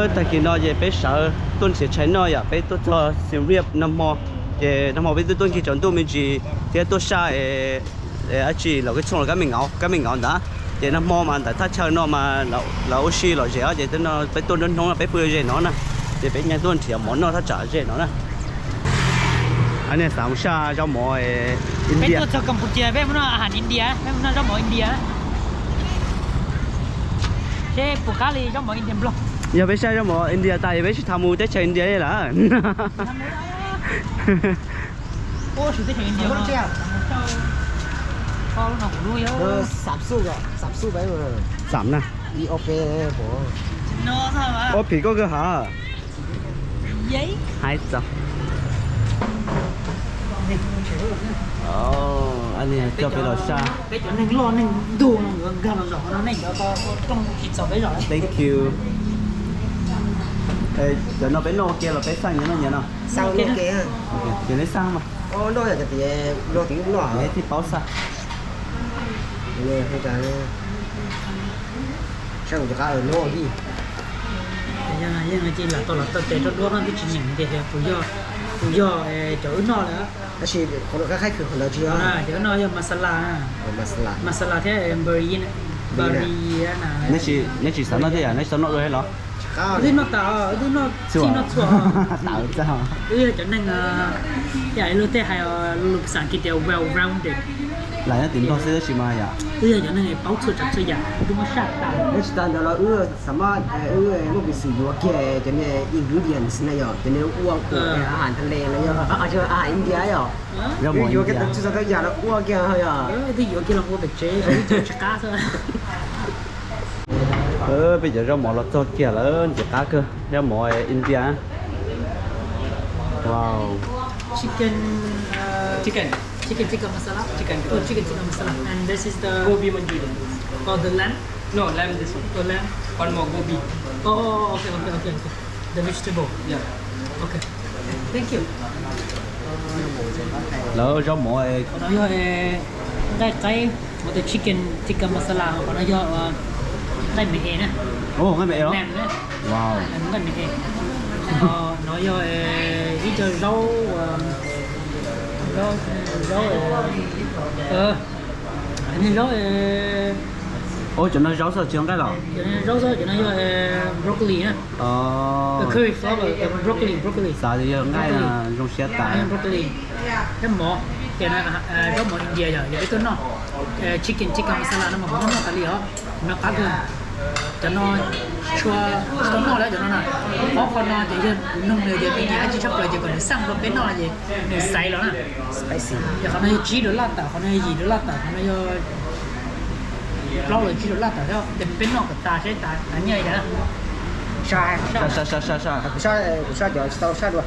Tag kis no ces peb sawv tuaj nrhiav tshais noj yom, peb tuaj txog Siem Reap nag hmo, ces nag hmo peb twb tuaj nkig tsaus ntuj me ntsis thiab tuaj saj dab tsi los kab txhooj los kab me nkauv, kab me nkauv ntawd. Ces nag hmo mas ntawm thaj chaw no mas lawv ua si lom zem os, ces peb tuaj nruab hnub no peb pw ze no na, ces peb nyav tuaj nrhiav mov noj thaj tsam ze no na. Niag xav mus saj zaub mov India. Peb tuaj txog Cambodia peb mus noj a has India, peb mus noj zaub mov India. Seb puas qab li zaub mov India Nplog. Yog peb saj zaub mov India tas peb tsis tas mus teb chaws India li lawm. Xam na. Ua phim koj kawg hov. Hais txog. Coj peb los saj. Peb cov neeg loj neeg ntug no nkawd nkag los zaum no nej cov rooj tsis txaus peb zaum. Thank you. Cov no peb noj ua ke los peb xaj nyias noj nyias no? Ces neb xaj mas. Neb thiaj paub xaj. Yeej no ces lam tau los tau tes rau duab no twb tsis nyeem tias tus yog, tus yog cov wb noj lawm. Tab sis qhov no khaib khwv qhov ntawd tsis yog. Cov wb noj yog masala, masala thiab bari, bari na. Neb tsis xav noj thiab yom, neb tsis tau noj dua thiab los? Wb twb noj tas, wb twb noj txhij noj txhua. Wb yog cov neeg, luag tej hais lus Xas As kiv tias well rounded. Lam nyob tim Nplog xwb tab sis mas yom, wb yog cov neeg paub txhua tsav txhua yam, wb twb muab saj tas. Neb tsis tas ntawd los wb xav muab, wb muaj peev xwm yuav kiag cov niag ingredients na yom, cov niag ua a has thale los yog a has India yom. Yuav kiag txhua txhua yam los ua kiag yom. Twb yuav kiag los ua pem tsev, tsis qab xwb. Peb cov zaub mov los txog kiag lawm, ntxim qab kawg, zaub mov India. Wow. Chicken, uh, chicken, chicken tikka masala. Chicken. Oh, chicken tikka masala. And this is the gobi manchurian. Oh, the lamb? No, lamb this one. Oh, lamb. One more gobi. Oh, oh, oh, okay, okay, okay, okay. The vegetable. Yeah. Okay. Thank you. Lawv zaub mov. Qhov no yog nqaij qaib, ua tus chicken tikka masala, qhov no yog nqaij me es na. Lamb na. Nqaij me es. No yog ib co zaub, zaub, zaub, zaub, cov no zaub xwb tsis yog nqaij los? Zaub xwb, cov no yog broccoli na. Curry flower, broccoli, broccoli. Xav tias yog nqaij, zoo siab tas. Broccoli. Zaub mov, zaub mov India yog, yog peb tuaj noj. Chicken tikka masala no mas kuv noj tas li os, noj qab kawg. Cov no tshua tau noj lawm cov no na. Ob qho no ces yog kuv nug nws ces nws nyiam dab tsi tshaj plaws ces kom nws xaj rau peb noj ces nws xaiv los na. Ces qhov no yog tsib dollar tawm, qhov no yog yim dollar tawm, qhov no yog plaub los tsib dollar tawm thiab. Ces peb noj kom tas seb tas nyiaj li cas. Kuv saj cov tsis tau saj dua.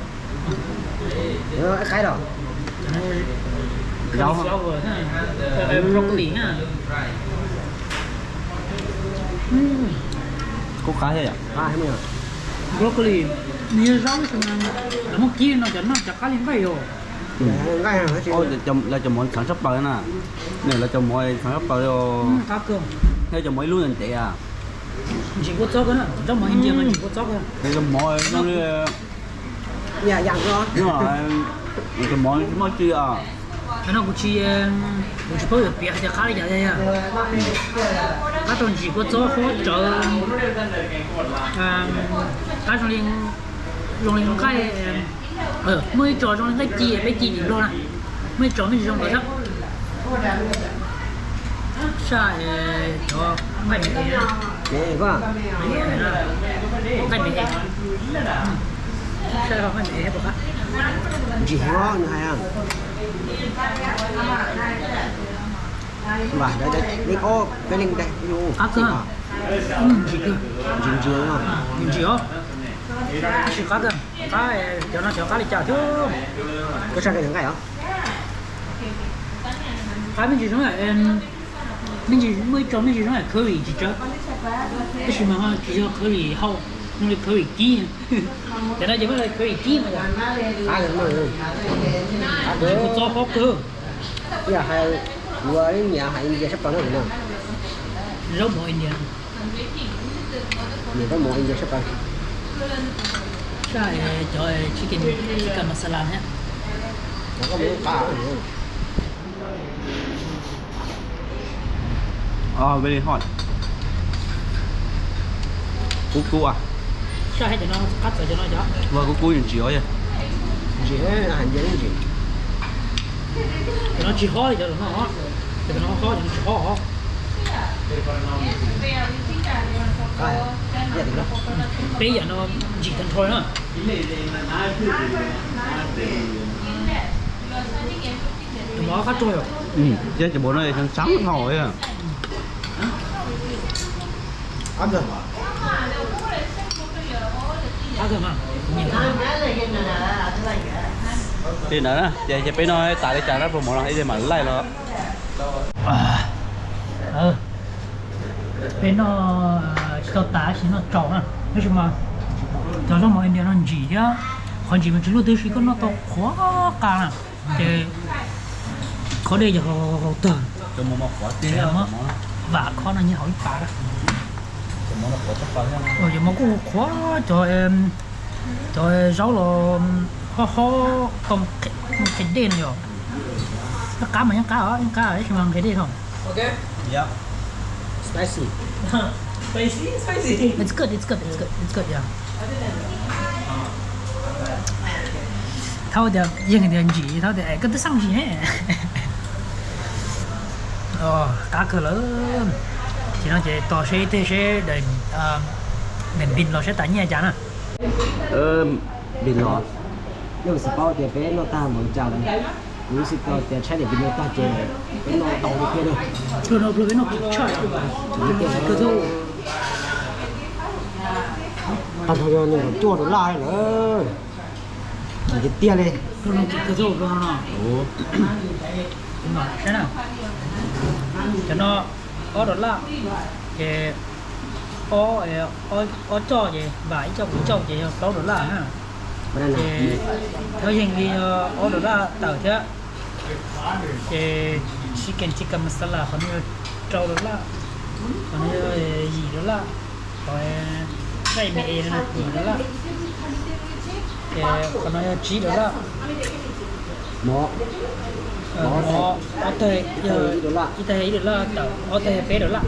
Qaib los? Zaub. Broccoli na. Kuj qab thiab yom. Broccoli nws yog zaub tab sis mas lawv muab kib no cov noj cov qab li nqaij os. Lawv cov mov ntxhov tshaj plaws na. Lawv cov mov ntxhov tshaj plaws li. Thiab cov mov ib lub ntev ntev. Ntsim kua txob kawg na, zaub mov India mas ntsim kua txob kawg. Cov mov zoo li, cov mov tsis muaj tsi os. Cov no kuv tsis, kuv tsis paub yuav piav hais tias qab li cas. Qab tau ntsim kua txob huab tsawv, qab zoo li, zoo li nqaij, muaj ib tsos zoo li nqaij ci, peb ci tim Nplog na, muaj ib tsos me ntsis zoo nkawd thiab. Saj cov nqaij me es, nqaij me es, saj nqaij me es puas qab? Ntsim heev nws hais. Qab kawg, ntsim kawg, ntsim ntsim os. Tab sis qab kawg, qab, cov no cov qab li cas thiab. Koj saj kawg nqaij os. Qab me ntsis zoo, me ntsis muaj ib tsos me ntsis zoo curry tsis tsawg, tab sis mas tsis yog curry hau, zoo li curry kib. Cov no ces muaj curry kib mas yom. Ntsim kua txob qab kawg. Ib yam hais, kuv nyiam hais India sab plaws na. Zaub mov India. Nyiam zaub mov India sab plaws. Saib cov chicken tikka masala thiab. Very hot. Kub kub ah. Saib cov no qab txawv cov no cov. Kub kub ntsim os. Ntsim, ntsim. Cov no tsis hob li cov no, cov no hob, cov no tsis hob os. Peb yam no ntsim tag nrho na. Tus mov qab tsuag yom. Thiab cov mov no sab sab dhau. Li ntawd na, ces peb noj tas li cas na, pab mov no ib mam laij los. Peb noj tsis tau tas tab sis noj tsaus na, tab sis mas cov zaub mov India no ntsim thiab, qhov ntsim mas tsis luaj twb si koj noj tau qhuav qas na, ces qhov dej yog hau tag. Vam khob no nyiaj hauv ib pas. Cov mov kuj qhuav, cov, cov zaub los hob hob tau nqhis dej no yom. Nyob qab mas nyob qab os, nyob qab tab sis mas nqhis dej thaum. Spicy. Spicy, spicy. It's good, it's good, it's good, it's good, yeah. Thaum tias yeej tias ntsim, thaum tias koj twb xaj ntsim ne. Qab kawg lawm. Ces no ces tos seb tej seb daim npis los seb tas nyiaj cas na. Npis los, nej xav paub tias peb noj tag npaum li cas lawm. Kuv xav tau tias tshaib daim npis no tag ces peb noj tau li thiab na. Tag nrho yog nees nkaum cuaj dollar lawm. Tiag tiag li. Cov no ob dollar, ces ob coj ces vam ib coj kuv coj ces yog plaub dollar na. Ces thov yeej li ob dollar tawm thiab. Ces chicken tikka masala qhov no yog rau dollar, qhov no yog yim dollar, qhov raij me no yim dollar, ces qhov no yog tsib dollar. Mov, ob tag yog ib dollar tawm, ob tag yog peb dollar.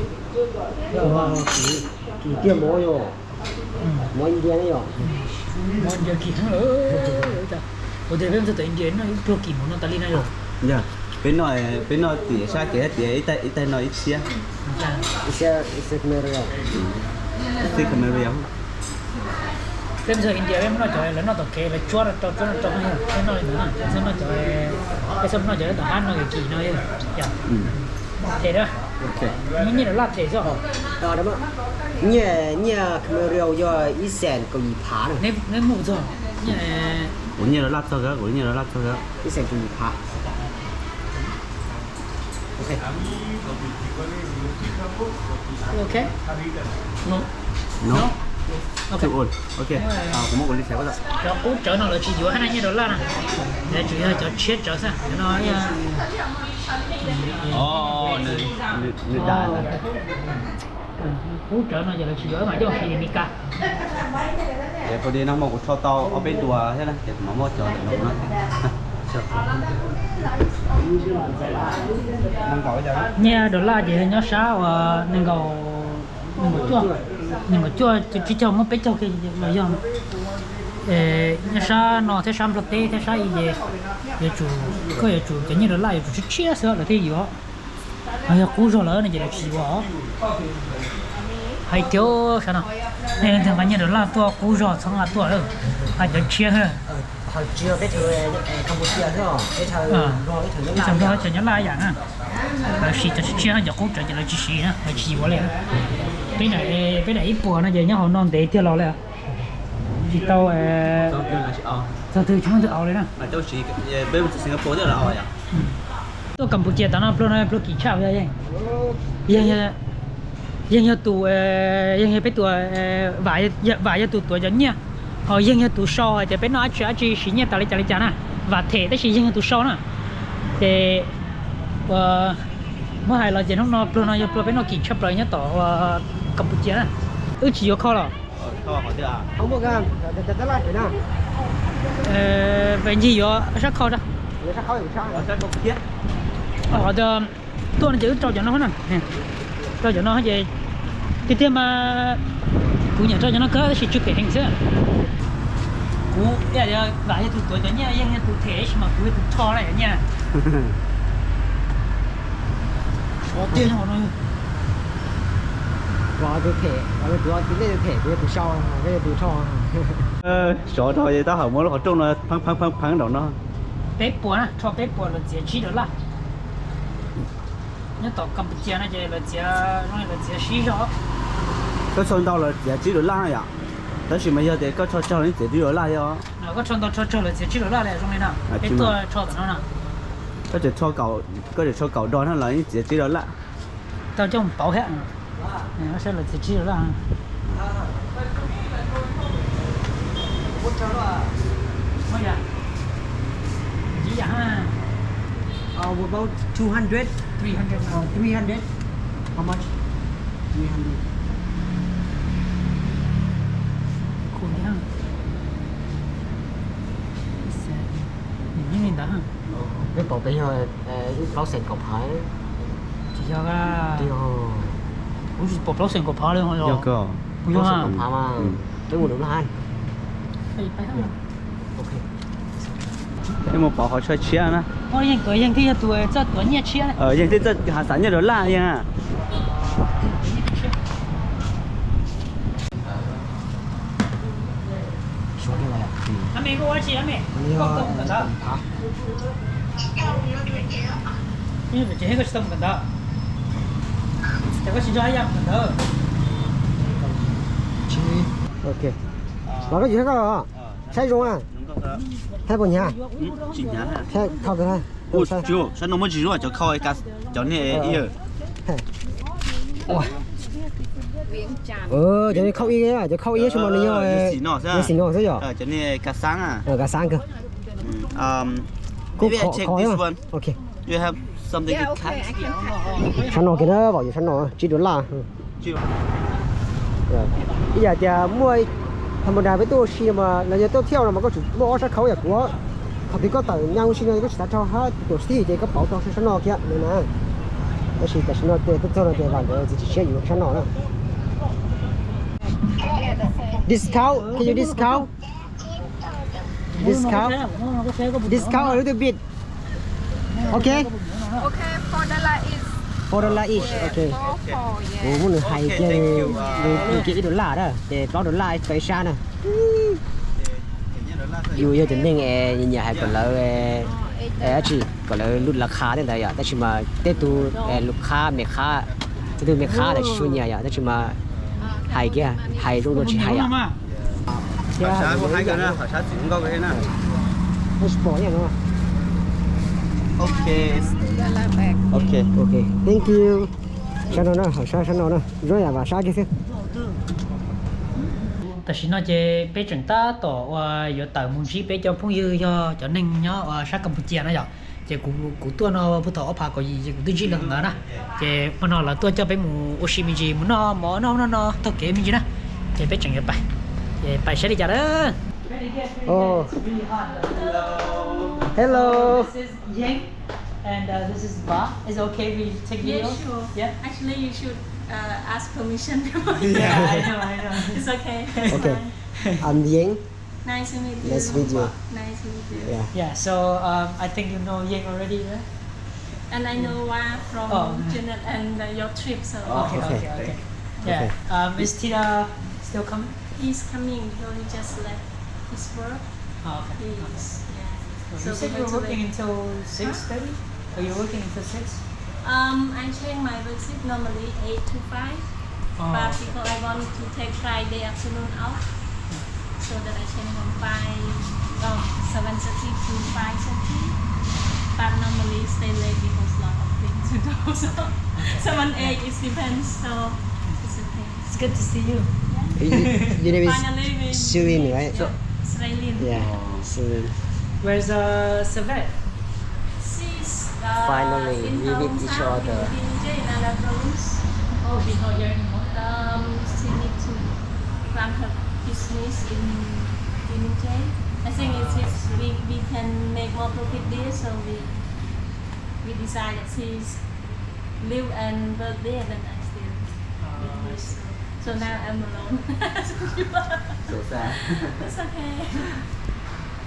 Kim tiag mov yom. Mov India ne yom. Mov India kim heev lawm. Ua tias peb mus txog tom India noj ib pluag kim mov no tas li na yom. Peb noj, peb noj tim sab kev thiab tias ib tag no ib txhiab. Ib txhiab, ib txhiab Khmer. Peb mus txog India peb mus noj cov lawv noj tom kev lawv tsuab rau tsuab rau, peb noj li ntawd, peb txhob noj cov, peb txhob noj cov tom hab no kim no. Ces da, muaj nyiaj dollar them xwb. Nyiaj, nyiaj Khmer yog ib xees kaum yim phav na. Neb mus txog, kuv nyiaj dollar txog, kuv nyiaj dollar txog ib xees kaum yim phav. Ok. Cov qub tsawv no lawv tsis yuav hab na, nyiaj dollar na. Lawv tsuas yog cov tshiab tsawv xwb. Cov no, qub tsawv no ces lawv tsis yuav, mas coj si li Mes Kas. Ces pab di no mas kuv rho tau ob peb dua thiab na, ces kuv mam muab cov ntawm no. Nyiaj dollar ces nyob sab uas nees nkaum, nees nkaum cuaj, nees nkaum cuaj tsib caug muab peb caug kiag los yog. Nyob sab no thiab sab Nplog teb thiab sab i ces yuav tsum, koj yuav tsum cov nyiaj dollar yuav tsum tshiab tshiab xwb lawv thiaj yuav. Yog qub zog lawm no ces lawv tsis yuav. Hais tias sab no, nej leej twg nqa nyiaj dollar tuaj qub zog txhob nqa tuaj, nqa cov tshiab. Tsis yog teb chaws Cambodia xwb, teb chaws Nplog, teb chaws Nplog, teb chaws Nyab Laj ib yam na. Lawv siv cov tshiab tshiab, cov qub tsawv ces lawv tsis siv na, lawv tsis yuav li. Peb daim, peb daim ib puas no ces nyob hauv no ntev tiag los li. Tsis tau, txog twg tsis muaj twg aus li na. Tuaj Campuchia tas no pluag no pluag kim tshaj yog yeej, yeej, yeej yog tus, yeej yog peb tus, Vam yog tus tuav cov nyiaj, ho yeej yog tus sau hais tias peb noj dab tsi dab tsi siv nyiaj tas li cas li cas na. Vam them tab sis yeej yog tus sau na. Ces muab hais los ces hnub no pluag no yog pluag peb noj kim tshaj plaws nyob tom Campuchia na. Wb tsis yuav kho los? Vaj ncig yuav sab khau rau. Ho tias tuaj no ces wb rau cov no na. Rau cov no ces tiag tiag mas kuv nyiam rau cov no kawg tab sis tsw phem heev xwb. Kuv ib yam li vam yog tus tuav cov nyiaj yeej yog tus them tab sis mas kuv yog tus rho na cov nyiaj. Sov tiag no. Kuv tus them, kuv tus them, kuv yog tus sau, kuv yog tus rho. Sov rau ces tab hawm muab lub qhov rooj no pheeb pheeb pheeb pheeb nraum no. Peb puas na, rho peb puas lawv txiav tsib dollar. Nyob tom Cambodia no ces lawv txiav zoo li lawv txiav sib zog. Koj rho ntau lawv txiav tsib dollar na yom. Tab sis mas yog tias koj rho tsawg los yeej txiav tsib dollar thiab. Koj rho ntau rho tsawg lawv txiav tsib dollar li zoo li no. Peb tuaj rho tom no na. Koj tseem rho kaum, koj tseem rho kaum dos na los yeej txiav tsib dollar. Tau coj mus pauv thiab. Saib lawv txiav tsib dollar. What about two hundred? Three hundred. Oh, three hundred. How much? Three hundred. Cool, yeah. Nws yeej li ntawd. Peb pom peb yog ib plaub xees kaum phav. Tsis yog a. Kuv tsis pom plaub xees kaum phav li ho yog. Yog plaub xees kaum phav mas peb mus lwm lub hab. Peb mus pom qhov chaw tshiab na. Yeej tuav, yeej thiaj yog tus txoj tuav nyiaj tshiab. Yeej thiaj txoj hav xav nyiaj dollar yeej. Ok. Los koj tsis saib koj, saib zoo a. Thaij puas hnyav? Thaij khau kawg. Sab no muab tsis zuaj cov khau, cov niag cov niag khau ib, cov khau ib xwb mas nws yog xim no xwb yom. Cov niag kav xab kawg. Kuj khov khov. Ok. Sab no kiag na, pom yus sab no tsib dollar. Ib yam tias muaj tha ma da peb tuaj ua si mas los yog tuaj thiaj no mas koj tsuas muaj ob sab khau yam kuv. Thaum twg koj tawm nyaj ua si no koj tsis xav rho hab tuam sij ces koj pauv rau sab no kiag na. Tab sis tam sim no ces tuaj txog no ces vam ntawd txiav tsis siab yus sab no na. Discount, can you discount? Discount? Discount a little bit. Ok. Ok, four dollar each. Four dollar each, ok. Four, four, yeah. Kuv muab nws hais kiag, nws kiag ib dollar na, ces plaub dollar tau ib sab na. Yus yog cov neeg es nyiam hais kom lawv, dab tsi, kom lawv lub laj qha tej ntawd yom, tab sis mas tej tug lus qhab me qhab, tej tug me qhab lawv tsis tshua nyiam yom, tab sis mas hais kiag, hais zoo dua tsis hais yom. Ok, thank you. Sab no na, hauv sab, sab no na, zoo yam vam sab kiag xwb. Tam sim no ces peb tseem tab tom uas yuav tawm mus ntsib peb cov phooj ywg yog cov neeg nyob uas sab Cambodia na yom. Ces kuv, kuv tuaj no puag thaum ob phav kaum yim ces kuv twb ntsib lawv ntawd na. Ces hmo no lawv tuaj coj peb mus ua si me ntsis, mus noj mov noj ub noj no taug kev me ntsis na. Ces peb tseem yuav pais, ces pais saib li cas na. Hello. This is Ying and uh, this is Ba. Is it okay if we take video? Yeah, sure. Yeah? Actually, you should uh, ask permission before. Yeah, I know, I know. It's okay. Okay. Fine. I'm Ying. Nice to meet you. Nice to meet you. Nice to meet you. Yeah. Yeah, so um, I think you know Ying already, right? And I know Wa from Janet and uh, your trip, so. Oh, okay, okay, okay. Yeah. Um, is Tida still coming? He's coming, though he just left his work. Oh, okay. He's, yeah. You said you were working until six thirty? Are you working until six? Um, I change my work shift normally eight to five, but because I want to take Friday afternoon off, so that I change from five, oh, seven thirty to five thirty. But normally stay late because lot of things to do. So seven, eight, it depends. So it's okay. It's good to see you. Your name is Finally, we Surin, right? Yeah, Sraylin. Yeah, Surin. Where's uh, Savet? She's uh, Finally, we meet each other. In Jaiñtia province. Oh, she's not here anymore. Um, she need to climb her business in Trinity. I think it's, it's, we, we can make more profit there, so we, we decided she's live and work there, then I still with her. So, so now I'm alone. So sad. It's okay.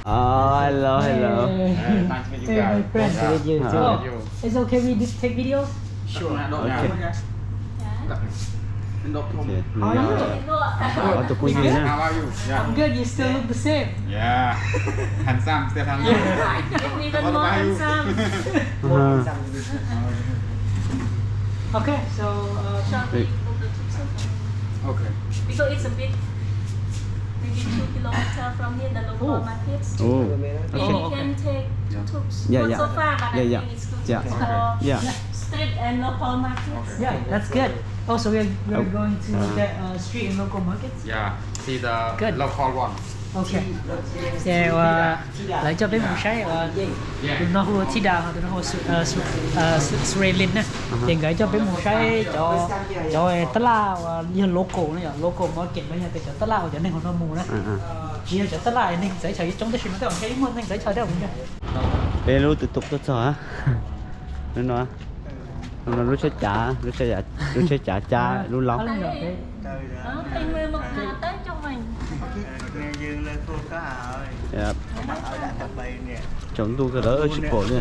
Oh, hello, hello. Hey, nice to meet you guys. Hey, my friend. Nice to meet you too. Oh, it's okay we just take video? Sure. Okay. Yeah. Có tôi cũng gì nữa. How are you? Yeah. I'm good. You still look the same. Yeah. Handsome, still handsome. Yeah. Even more handsome. Okay, so, uh, shall we move the tube so far? Okay. Because it's a bit, maybe two kilometer from here, the local markets. Oh, okay. You can take two tubes. Yeah, yeah. Not so far, but I think it's good for street and local markets. Yeah, that's good. Also, we're, we're going to get, uh, street and local markets. Yeah, see the local one. Ok. Ces uas lawv coj peb mus saib uas tus no hu ua Thida, ho tus no hu ua Su-, Su-, Su-, Surelin na. Ces nkawd coj peb mus saib cov, cov tab laj uas yog local no, yog local market no, yog tias cov tab laj uas cov neeg hauv no mus na. Tsis yog cov tab laj neeg txawv chaw coob tab sis mas tej zaum ntshe ib muaj neeg txawv chaw thiab. Peb lub tus tuaj txog lub no, lub tsheb cav, lub tsheb cav cab lub laub. Tsaus ntuj kawg lawm tsis pom li.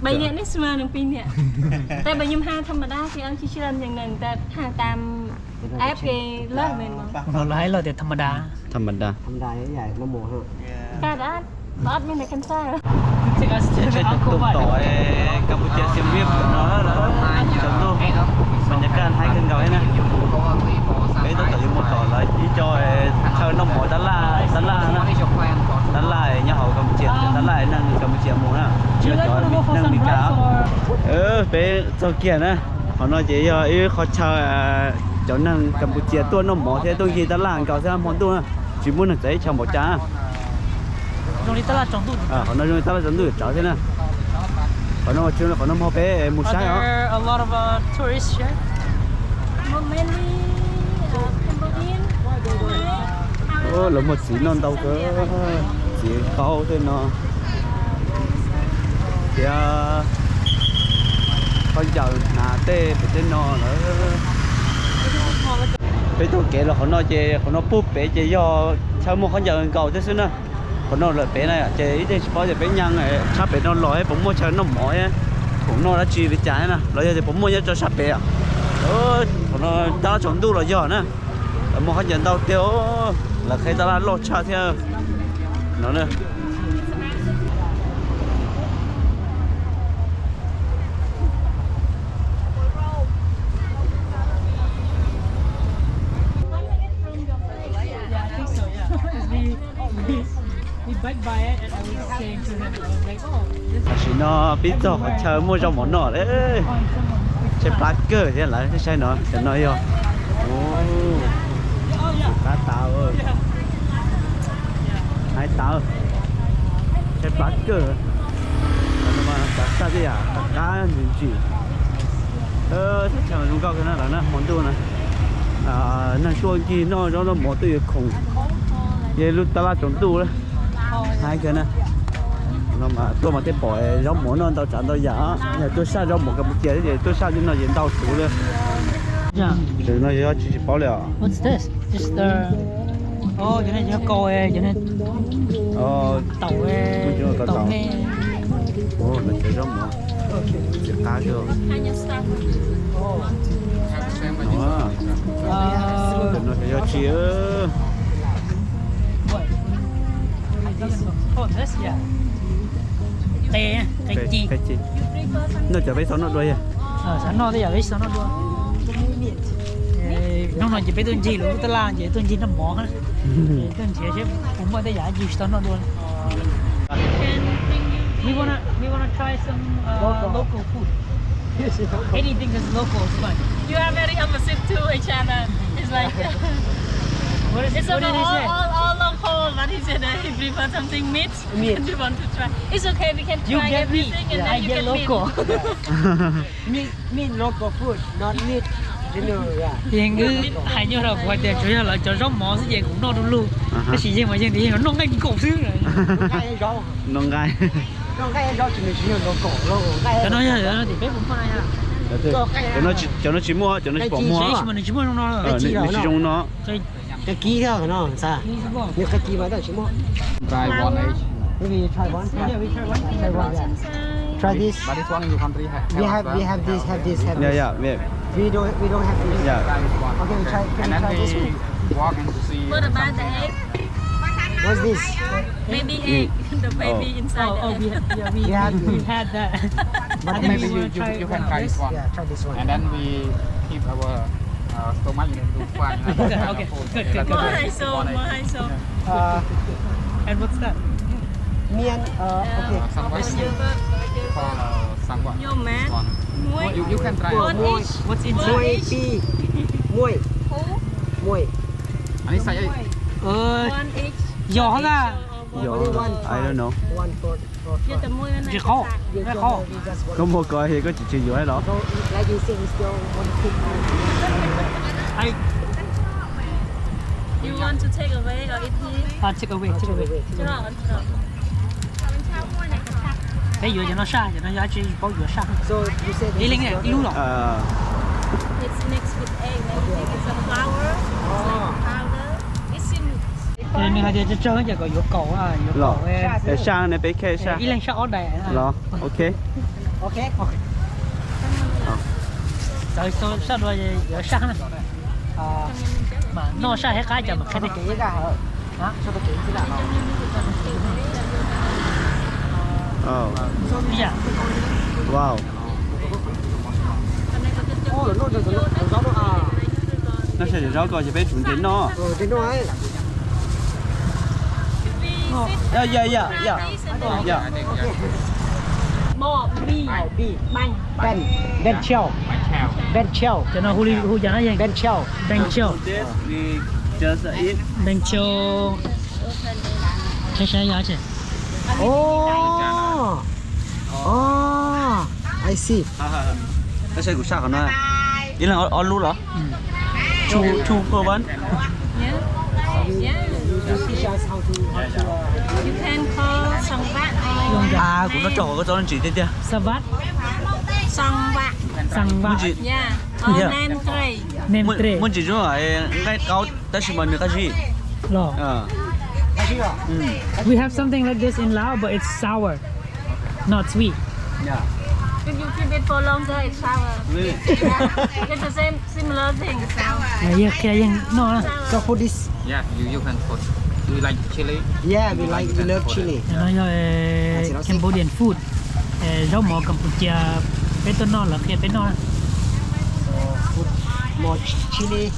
Bảyនាក់នេះស្មើនឹងពីរនាក់ តែបើខ្ញុំហៅធម្មតាគេឲ្យជាច្រើនជាងនឹង តែថាតាម app គេលើសមែនមក Lawv hais los tias tha ma da. Tha ma da. Tha ma da, no mos ha. Ka da, los អត់មានអ្នក cancel. Tsheb tuaj tom Campuchia Siem Reap no lawm, tsaus ntuj, bas nyas kaj haib kawg nkaus thiab na. Peb tab tom yuav mus tom lawv ib co chaw noj mov tab laj, tab laj na. Tab laj nyob hauv Campuchia, tab laj neeg Campuchia mus na, tsis yog cov neeg Amelikas. Peb txog kiag na, qhov no ces yog ib qhov chaw cov neeg Campuchia tuaj noj mov thiab tuaj ncig tab laj nkaus thiab hmo ntuj na, tsis muaj neeg txawv ib chaw npaum cas. Qhov no zoo li tab laj tsaus ntuj yuav tsawv thiab na. Qhov no, qhov no muaj peb mus saib os. Lawv muaj txiv noj ntau kawg, txiv qaub tej no, thiab khaub ncaws hnav tej pem tej no lawm. Peb taug kev los qhov no ces qhov no puag pem ces yog chaw muag khaub ncaws nkaus thiab xwb na. Qhov no lawm pem na ces ib txhia tsis paub tias peb nyees sab pem no los puas muaj chaw noj mov thiab khoom noj dab tsi li cas na, los yog tias puas muaj nyob rau sab pem os. Qhov no tab laj tsaus ntuj los yog na, lawv muag khaub ncaws ntau tiag, lawv qheb tab laj loj tshaj thiab no na. Tam sim no pib txog qhov chaw muaj zaub mov noj lawm. Tshaib plab kawg thiab lawv saib no, cov no yog qab tas, hais tas, tshaib plab kawg. Cov no mas xav xaj tej yam qab ntsis ntsis. Thaj chaw zoo nkauj kawg na, lawv na hmo ntuj na, neeg tuaj ncig noj zaub noj mov tuaj yuav khoom. Yog lub tab laj tsaus ntuj lawm, hais kawg na. No mas tuaj mas thiaj pom zaub mov noj ntau tsav ntau yam, yog tuaj saj zaub mov Campuchia thiab ces tuaj saj li no ces ntau txhuv li. Tam no yog tsis tsis paub li os. What's this? Just the, oh, cov no yog kau, cov no taum, taum me. Lawv cov zaub mov txiv qab kawg. Tam no yog tsis Qe, qe ci. Noj cov peb txhob noj dua yog. Xav noj tej yam peb tsis txhob noj dua. Hnub no ces peb tuaj ncig lub tab laj ces tuaj ncig noj mov na. Tuaj nrhiav seb puas muaj tej yam yus tsis tau noj dua. We wanna, we wanna try some uh, local food. Anything that's local is fine. You are very opposite to each other. It's like what is, it's what did he all, say? All, all local. But he said that he prefer something meat. Meat. And you want to try. It's okay, we can try everything and then you get meat. Meat, meat local food, not meat. Yeej wb hais nyuaj rau kuv hais tias tsuas yog lawv cov zaub mov xwb ces kuv noj du lug. Tab sis yeej mas yeej tias yeej noj nqaij nkaus xwb. Noj nqaij. Cov no yog tim peb puas muaj no yog? Cov no tsis muaj, cov no tsis pom muaj. Nws tsis zoo no. Try one each. Maybe you try one. Yeah, we try one. Try one, yeah. Try this. But this one in your country ha-, have as well. We have, we have this, have this, have this. Yeah, yeah, we have. We don't, we don't have this. Yeah. Try this one. Okay, we try, can we try this one? And then we walk and see. What about the egg? What's this? Baby egg. The baby inside the egg. Oh, oh, we, yeah, we, we, we had that. But maybe you, you, you can try this one. Yeah, try this one. And then we keep our uh, stomach, you know, to find, you know, this kind of food. Okay, okay, good, good, good. More high soul, more high soul. Uh, and what's that? Mian, uh, okay. Uh, sangwak. Called, uh, sangwak. Yo, man. This one. Muay. You, you can try. One each. What's inside? Muay pi. Muay. Who? Muay. Ani sai. Uh, one each. Yo, ha. Yo, I don't know. One for Nqaij qhov, nqaij qhov. Koj muag ko es koj tsis tsis yuav los? You want to take away or eat here? Ah, take away, take away. Peb yuav cov no saj, cov no yog tsis paub yuav saj. Ib leeg ib lub los? It's mixed with egg and everything. It's a flour. It's like powder. It's in Nws hais tias tsawg tsawg ces kom yuav kaum, yuav kaum. Saj ne, peb khe saj. Ib leeg saj ob daim los. Ok. Txawm saj dua yuav saj na. Mas noj saj thiab qab cas mas qhia. Wow. Noj saj zaub ko ces peb tsum ntses noj. Yeah, yeah, yeah, yeah. Yeah. Mo, bi, bang. Bang. Bang chao. Bang chao. Cov no hu li, hu cas no yeej? Bang chao. Bang chao. Bang chao. Saib saib yog tsi. Oh. Oh, I see. Koj saib kuv saj qhov no. Ib leeg ob lub los? Two, two for one. Yeah. Yeah. You can call Songvat or... Kuv noj tso qhov koj txob ntsis tiag tiag. Songvat. Songvat. Songvat. Yeah. Or name three. Name three. Muaj ntsis zoo nqaij qaub tab sis mas nws qab zib. Los. We have something like this in Laos, but it's sour, not sweet. Yeah. If you keep it for longer, it's sour. Really? It's the same, similar thing. Sour. Yeej qhia yeej noj na. So for this. Yeah, you, you can put. Do you like chili? Yeah, we like, we love chili. No yog Cambodian food. Zaub mov Cambodia, peb tuaj noj lawv qhia peb noj na. Put more chili.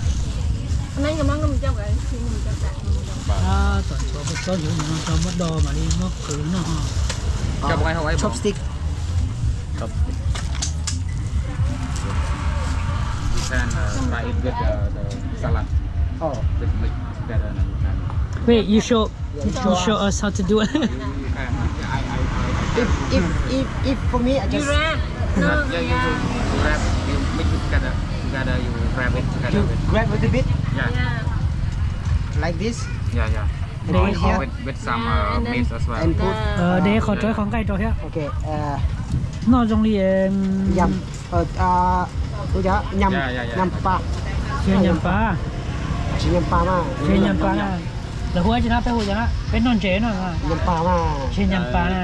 Txhob yuav no, muab do mam li muab qw noj. Chopstick. You can, uh, try it with, uh, the salad. Oh. With meat together, and you can. Wait, you show, you show us how to do it. You, you can. I, I, I, I can. If, if, if, if for me, I just... You wrap. No, yeah, you, you, you wrap, you mix it together. Together, you wrap it together with. You grab a little bit. Yeah. Yeah. Like this. Yeah, yeah. And then here. With, with some, uh, meat as well. And put, uh, de qhov rau qhov nqaij rau thiab. Okay, uh, noj zoo li, um, yam, uh, uh, yam, yam pa. Tsis yog yam pa. Tsis yog yam pa na. Tsis yog yam pa na. Lawv hu dab tsi no, peb hu cas no? Peb noj ntses no. Yam pa na.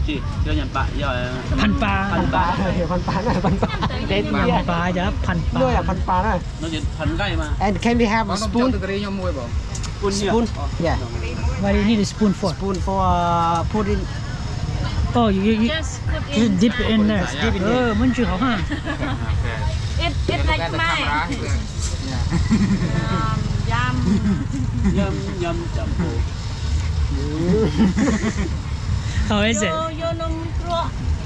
Tsis yog yam pa na. Phan pa. Phan pa. Phan pa na, phan pa. Yam pa, yam phan pa. No, yam phan pa na. And can we have a spoon? Spoon? Yeah. What do you need a spoon for? Spoon for, uh, put in. Oh, you, you, you just dip it in there. Just dip in there. Muab ntsis hauv ha. It, it like mine. Um, yum. Yum, yum, yum. How is it?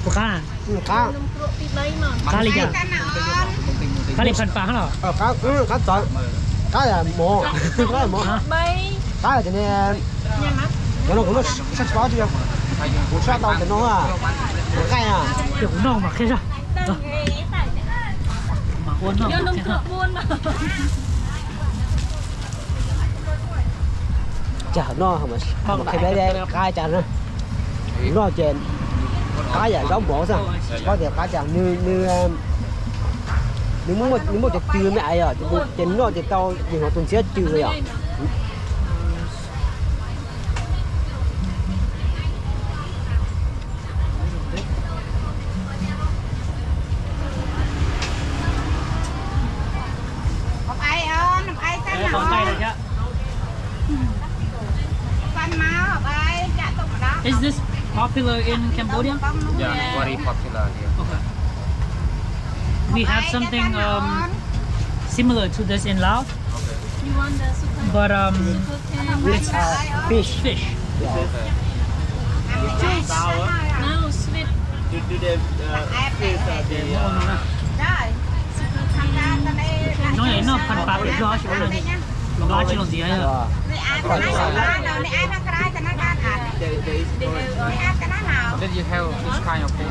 Puas qab? Qab. Qab li cas? Qab li phan pa los? Qab, qab txawv. Qab mov. Qab mov. Qab tias ne, cov no kuv sab tsis paub tsis, kuv sab tau cov no, kuv qaij na. Ces kuv noj mas qhia sab. Mas ua noj. Cas no qhia qab cas na. Noj ces qab yam zaub mov xwb, paub tias qab cas nws, nws muaj cov cw me ais yom, ces noj ces tau yog tus ntxhiab cw yom. Is this popular in Cambodia? Yeah, very popular here. Okay. We have something um, similar to this in Laos, but um, it's uh, fish. Fish. Yeah. Fish. Now sweet. Do, do they uh, taste uh, the uh, Noj no phan pam ib zaug, nqa tsis los ntxiv. There, there is orange. Then you have this kind of thing.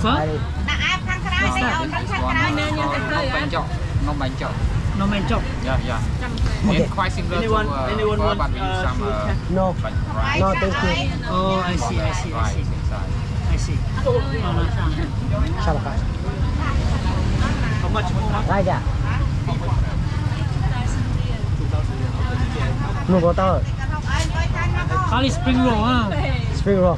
Phở? What's that? Nong bánh chọt. Nong bánh chọt. Nong bánh chọt. Yeah, yeah. It's quite similar to uh, phở, but with some uh, no, no, thank you. Oh, I see, I see, I see. I see. Oh, no, sorry. Sao hả? Lai chả? Nụ có tao. Kali spring roll ha. Spring roll.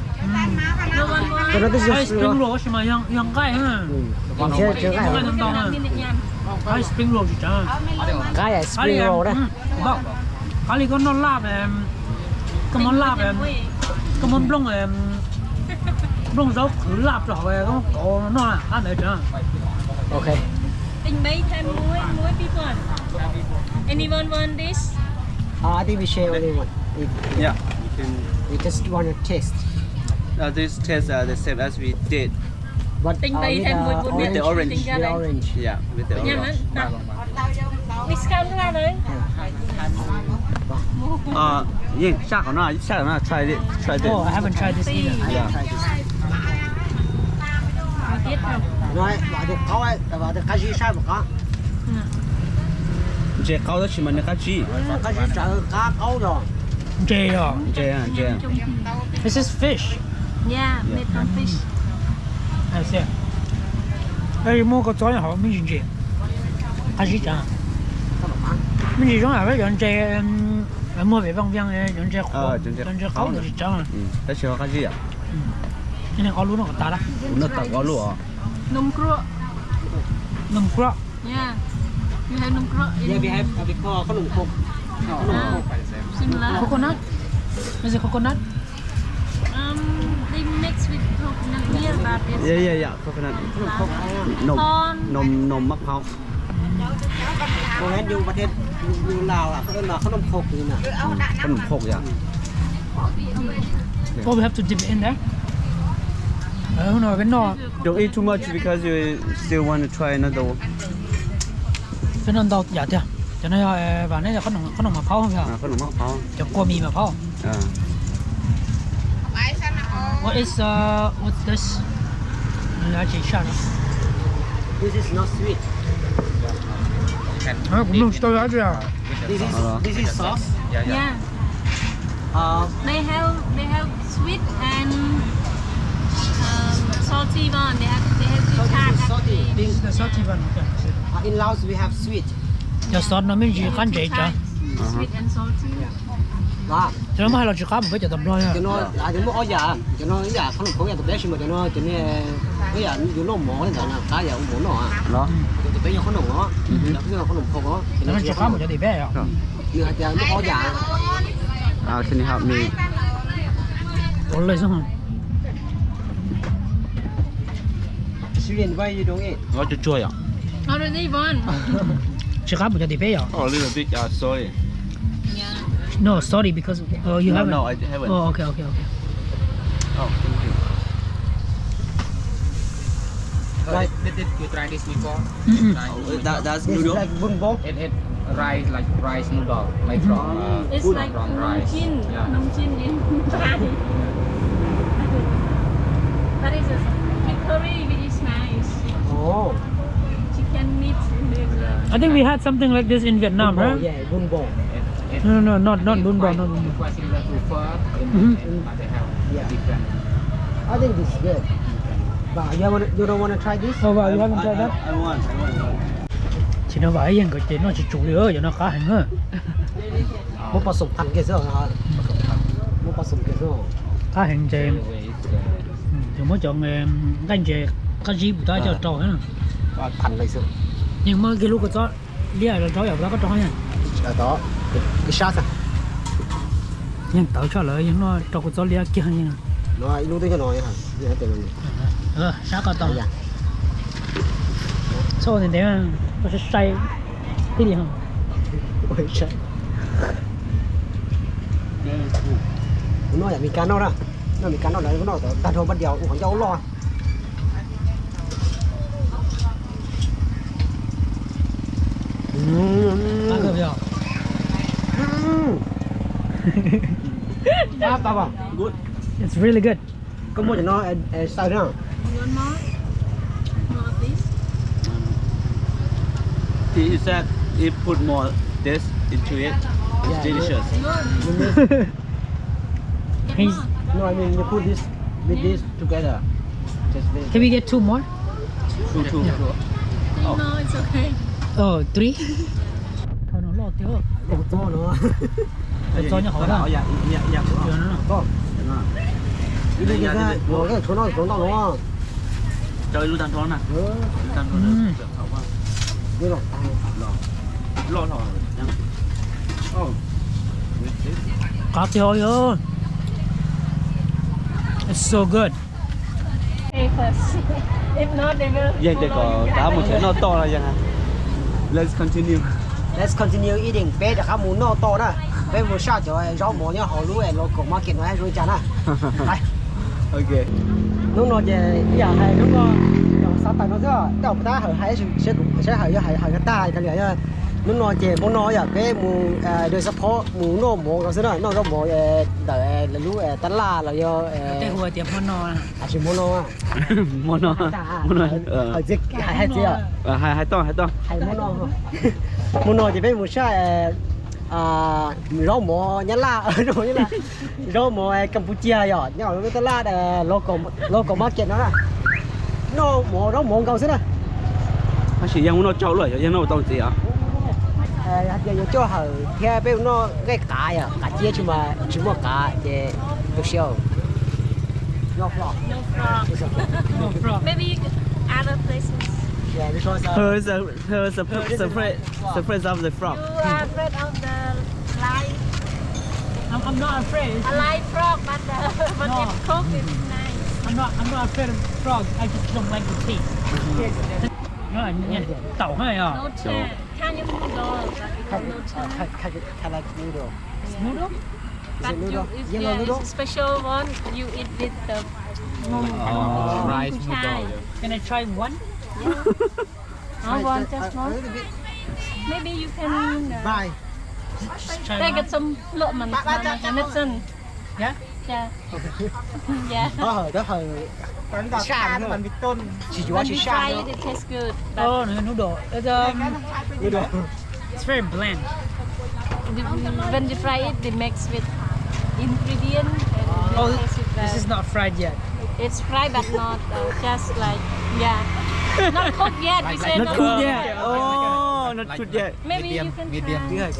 Cái đó cái Kali spring roll. Spring roll tab sis mas yog, yog nqaij ha. Ừ. Nqaij ntau ntau ha. Kali spring roll tsis tseem. Nqaij spring roll đó. Kali koj noj laj, koj muab laj, koj muab nplooj, nplooj zaub qhwv laj rau hauv koj muab kauv noj qab ntawd tseem. Okay. Anyone want this? Uh, I think we share only one. If, yeah, you can. We just want to taste. Uh, this tastes uh, the same as we did. But uh, with, uh, orange. With the orange. Yeah, with the orange. Which color? Yeej saj qhov no, saj qhov no, try it, try this. Oh, I haven't tried this either. Yeah. Try this. Qhov no vam tus qaub, vam tus qab zib sab qab. Ntses qaub tab sis mas nws qab zib. Qab zib tsawv qab qaub yog. Ntses yog. Ntses, ntses. This is fish. Yeah, made from fish. Muab kua txob nyob hauv me ntsis ntses. Qab zib tsawv. Me ntsis zoo yam peb cov ntses muag pem Vaj Viaj, cov ntses, cov ntses qaub ntawd tsis tsawv. Tab sis qab zib yom. Noj tau ob lub os. Num kruam. Num kruam. Yeah. You have num kruam in... Yeah, we have what we call khov num khov. Similar. Coconut? Is it coconut? Um, they mix with coconut milk, but it's... Yeah, yeah, yeah, coconut. Num, num mab khov. Ua hnub yus, ua hnub yus Laus, khov num khov. Khov num khov, yeah. Oh, we have to dip it in there. Hnub no peb noj. Don't eat too much because you still want to try another one. Peb noj ntau yam tiag. Cov no yog, vam, neb yog khov num mab khov, khov num mab khov, cov kua mis mab khov. What is uh, what's this? This is not sweet. Kuv mloog tsis tau dab tsi. This is, this is sauce. Yeah. Uh, they have, they have sweet and um, salty one. They have, they have this is salty. This is the salty one. Okay. Uh, in Laos we have sweet. Cov sauce no me ntsis qab ntses tsawv. Sweet and salty. Cov no muaj hais los tsis qab mus peb cov tau nplog. Cov no muaj ob yam, cov no ib yam khov num khov, yam tus peb sis mas cov no cov ne, ib yam yus noj mov li ntawd na, qab yam ua mov noj. Cov tus peb yog khov num os, cov no tsis qab mus cov tim peb os. Nws hais tias muaj ob yam. Can you help me? Ua lej xwb. Sweet and why you don't eat? Tsuag tsuag yom. Tsis qab mus cov tim peb yom. Oh, a little bit, uh, sorry. No, sorry, because uh, you haven't. No, no, I haven't. Oh, okay, okay, okay. Oh, thank you. Right. Did, did you try this before? Mm-mm. Try. Oh, that, that's noodle? It's like bun bok. It, it, Rice, like rice noodle, made from, uh, It's like from rice. Nongchin. Yeah. Nongchin in Thai. But it's a thick curry, which is nice. Oh. Chicken meat with, uh, I think we had something like this in Vietnam, right? Yeah, bun bò. It, it, No, no, no, not, not bun bò, not bun bò. It was similar to pho in, in, but they have different. I think this is good. But you haven't, you don't want to try this? Oh, wow, you haven't tried that? I, I, I want, I want, I want. Ces no Vam ib yam nkawd ces noj tsis tsum li, cov no qab heev na. Muab pov xoom pham kiag xwb, muab pov xoom kiag xwb. Qab heev ces, ces muab cov nqaij ntses qab zib puas tab coj rau na. Pham li xwb. Yeej muab kiag lub kua txob liab los rau yam puas tab koj rau na. Yeej tawv tshaj lawm, yeej noj rau kua txob liab kiag. Ib lub twb nyob no. Sab koj tau. Txhob ua ntev ntev, koj sai sai tib li ho. Kuv noj yam Meskas noj na, noj Meskas noj lawv noj tag nrho npab dias ua qhov ncauj loj. It's really good. Koj muab cov no xaws na. You want more? More of this? He said he put more this into it. It's delicious. Good. He's No, I mean you put this with this together. Just this. Can we get two more? Two, two, two. No, it's okay. Oh, three? Thaum no loj tiag. Txo no. Txo nyob hauv na. Ib lub no, ib lub tag nrho na. Qab tiag os. It's so good. Yeej tias kom rov qab mus noj toj no yeej. Let's continue. Let's continue eating. Peb rov qab mus noj toj na. Peb mus saj cov zaub mov nyob hauv lub local market no zoo li cas na. Hnub no ces ib yam hais hnub no xav tawm no xwb, tej zaum puas tab hawm hais, saib hawm yog hais hais tag li. Hnub no ces hmo no yog peb mus de xab phob mus noj mov no xwb na, noj zaub mov ntawm lawv lub tab laj los yog tej hu tias hmo no, hais tias hmo no, hmo no, hais txiv, hais txiv, hais hmo no, hmo no ces peb mus saj zaub mov Nyab Laj, zaub mov Campuchia yom, nyob lub tab laj local market no na. Noj mov zaub mov nkaus xwb na. Tab sis yeej muaj noj tsau lawm, yeej noj tau ntxiv os. Hais tias yuav coj hawm thiab peb noj nqaij qav yom, qav ciab tsis mas tsis muaj qav ces tu siab. No frog. No frog. Maybe you could other places. Yeah, because uh, Her is a, her is a surprise, surprise of the frog. You are afraid of the live. I'm, I'm not afraid. A live frog, but uh, but No. If cooked, it's nice. I'm not, I'm not afraid of frog. I just don't like the taste. Yes. No, yeah. Tau ha ya. No chance. Kind of noodle, but no chance. Kind, kind, kind of like noodle. Noodle? Is it noodle? Yellow noodle? It's a special one. You eat with the Oh, rice noodle. Can I try one? Yeah. Oh, one, just one. Maybe you can uh, Bye. Just try take one. It some little money. Yeah? Yeah. Yeah. Có hơi, có hơi. Saj, tsis yuav, tsis saj. When you fry it, it tastes good. But Oh, no, noodle. It's, um, noodle. It's very bland. The, when you fry it, they mix with ingredient and Oh, taste with this is not fried yet. It's fried but not uh, just like yeah, not cooked yet. We say not cooked yet. Oh, not cooked yet. Maybe you can try.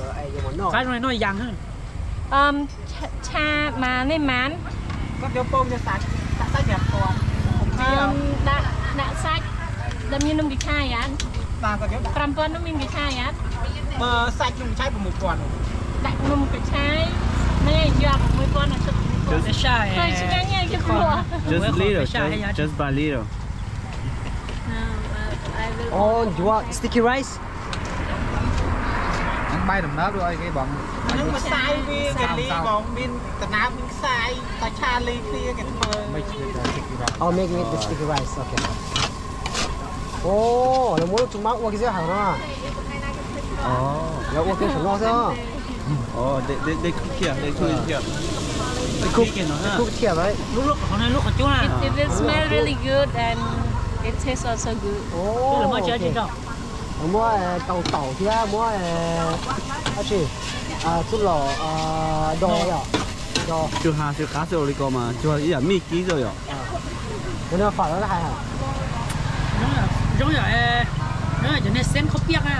Qab no yog yas ha. Um, cha, cha mas nej mas. Koj cov poob cov xav, xav xaib nyam tuas. Ừm, đã, đã sạch. Đâm như nung cái chai á. Prăm pon nung cái chai á. Mà sạch nung cái chai của mười pon. Đã nung cái chai. Nè, giờ mười pon là sụp mười pon. Just, Khơi xi ngang nha, cái khua. Just little, just, just by little. No, uh, I will Oh, order you want one. Sticky rice? Nws bay tầm đó luôn cái bóng. Nws mà sai vì cái ly bóng pin, tao nạp pin sai, tao cha ly clear cái mờ. Make it the sticky rice. Oh, make it the sticky rice, okay. Oh, lawv muab lub tsu mab ua kiag xwb hawm no. Yuav ua kiag saum no xwb. They cook here, they cook it here. They cook it here, right? Lub, lub qhov no lub qhov cub na. It, it will smell really good and it tastes also good. Lawv muab tsis tsis rau. Muab tau taum thiab muab dab tsi, txuj lom do yom, do. Tsuas has xwb qab xwb ua li ko mas tsuas ib yam mij kib xwb yom. Fam no hais hais. Zoo yam, zoo yam cov niag xeeb khaub piaj na.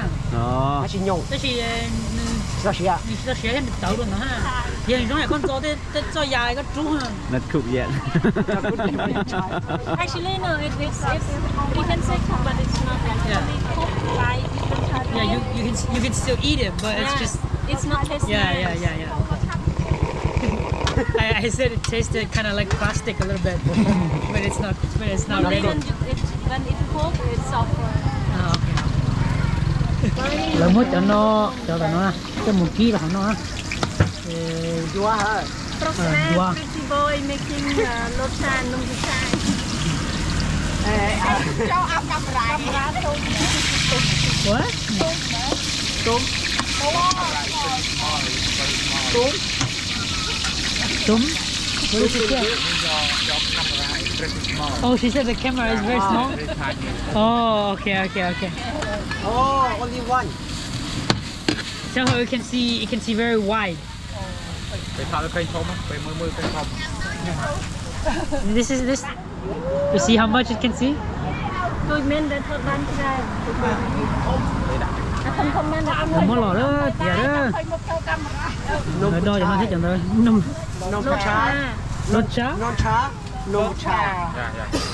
Tab sis nyoos, tab sis nws tsis tau siav, nws tsis tau siav thiab nws tawv rau ntawd na. Yeej zoo yam koj ntxo tej txoj ya koj rub. Not cooked yet. Actually, no, it, it's, it's, you can say cooked, but it's not actually cooked. Like, you can try. Yeah, you, you can, you can still eat it, but it's just, it's not tasty. Yeah, yeah, yeah, yeah. I, I said it tasted kind of like plastic a little bit, but it's not, but it's not. Not really. When it, it, when it cooked, it's soft. Ah, okay. Lawv muab cov no, cov no coj mus kib rau hauv no. Yuav hả? Yuav. Pretty boy making, uh, lotsa num hu chai. What? Tôm. Tôm. Tôm? What did she say? Oh, she said the camera is very small. Oh, okay, okay, okay. Oh, only one. Tell her you can see, you can see very wide. This is this. You see how much it can see? Muab los lawm tiag. Lawv do cov no thiab cov ntawd. Lotsa. Lotsa.